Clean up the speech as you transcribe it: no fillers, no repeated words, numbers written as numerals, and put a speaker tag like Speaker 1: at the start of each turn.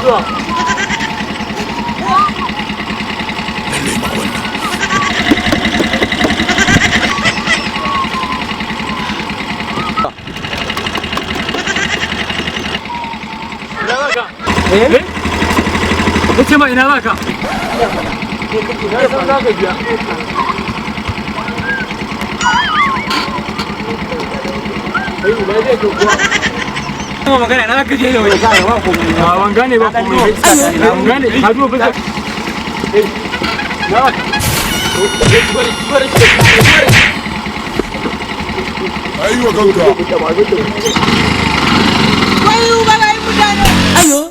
Speaker 1: Zuwa.
Speaker 2: Lallai ma wannan.
Speaker 1: Ina za ka? Eh? Na ce ma ina za ka? Na san za ka biya. Kai, ina zai ka kuwa? Ina magana ina za ka je da wani? A ban gane ba komai. Ban gane. Ka duba fuskar. Eh, na za ka? Bari, bari, bari.
Speaker 2: Ayi wa kanka.
Speaker 3: Ayo.